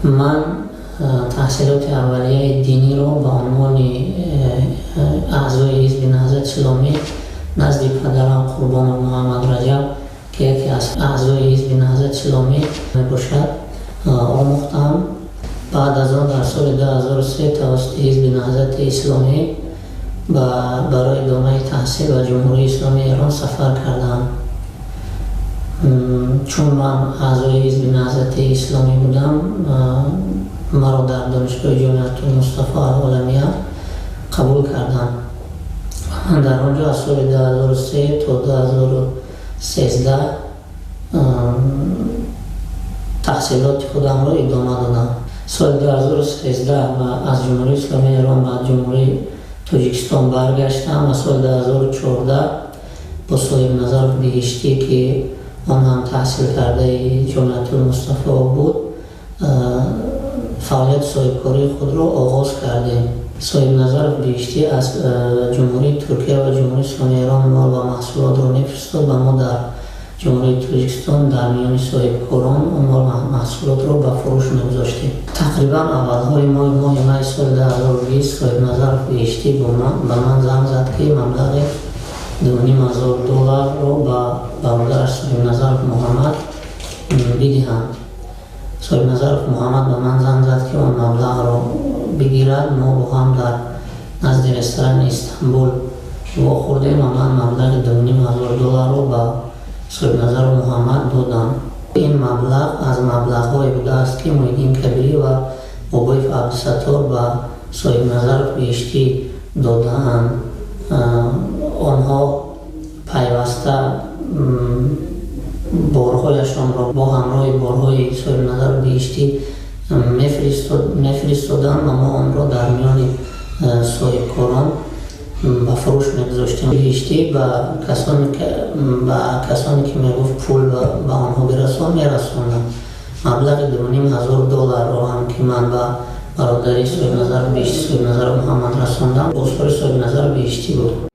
Ман таҳсилоти аввалияи диниро ба унвони аъзои Ҳизби Наҳзати Исломӣ назди падарам Қурбонов Муҳаммад Раҷаб, ки яке аз аъзои Ҳизби Наҳзати Исломӣ мебошад, омӯхтам. Баъд аз он дар соли 2003 тавассути Ҳизби Наҳзати Исломӣ барои идомаи таҳсил ба Ҷумҳурии Исломии Эрон сафар кардам. Чун ман аъзои Ҳизби Наҳзати Исломӣ будам, маро дар Донишгоҳи Ҷомиатул Мустафо Алоламия қабул карданд. Ман дар он ҷо аз соли 2003 то 2013 таҳсилоти худамро идома додам. Соли 2013 аз Ҷумҳурии Исломии Эрон ба Ҷумҳурии Тоҷикистон баргаштам ва соли 2014 бо Соҳибназаров Биҳиштӣ, ки он ҳам таҳсилкардаи Ҷомиатул Мустафо буд, фаъолияти соҳибкории худро оғоз кардем. Соҳибназаров Биҳиштӣ аз Ҷумҳурии Туркия ва Ҷумҳурии Исломии Эрон мол ва маҳсулотро мефиристод ва мо дар Ҷумҳурии Тоҷикистон дар миёни соҳибкорон он мол ва маҳсулотро ба фурӯш мегузоштем. Тақрибан аввалҳои моҳи майи соли 2020 Соҳибназаров Биҳиштӣ ба ман занг зад, ки маблағи 2500 долларро ба бародараш Соҳибназаров Муҳаммад бидиҳам. Соҳибназаров Муҳаммад ба ман занг зад, ки он маблағро бигирад. Мо бо ҳам дар назди ресторани Истанбул вохӯрдем ва ман маблағи 2500 долларро ба Соҳибназаров Муҳаммад додам. Ин маблағ аз маблағҳое будааст, ки Муҳиддин Кабирӣ ва Бобоев Абдусаттор ба Соҳибназаров Биҳиштӣ додаанд. Онҳо пайваста борҳояшонро бо ҳамроҳи борҳои Соҳибназаров Биҳиштӣ мефиристоданд ва мо онро дар миёни соҳибкорон ба фурӯш мегузоштем. Биҳиштӣ ба касоне ки мегуфт, пул ба онҳо бирасон, мерасондам. Маблағи 2500 долларро ҳам, ки ман ба бародари Соҳибназаров Биҳиштӣ, Соҳибназаров Муҳаммад, расондам, бозхӯри Соҳибназаров Биҳиштӣ буд.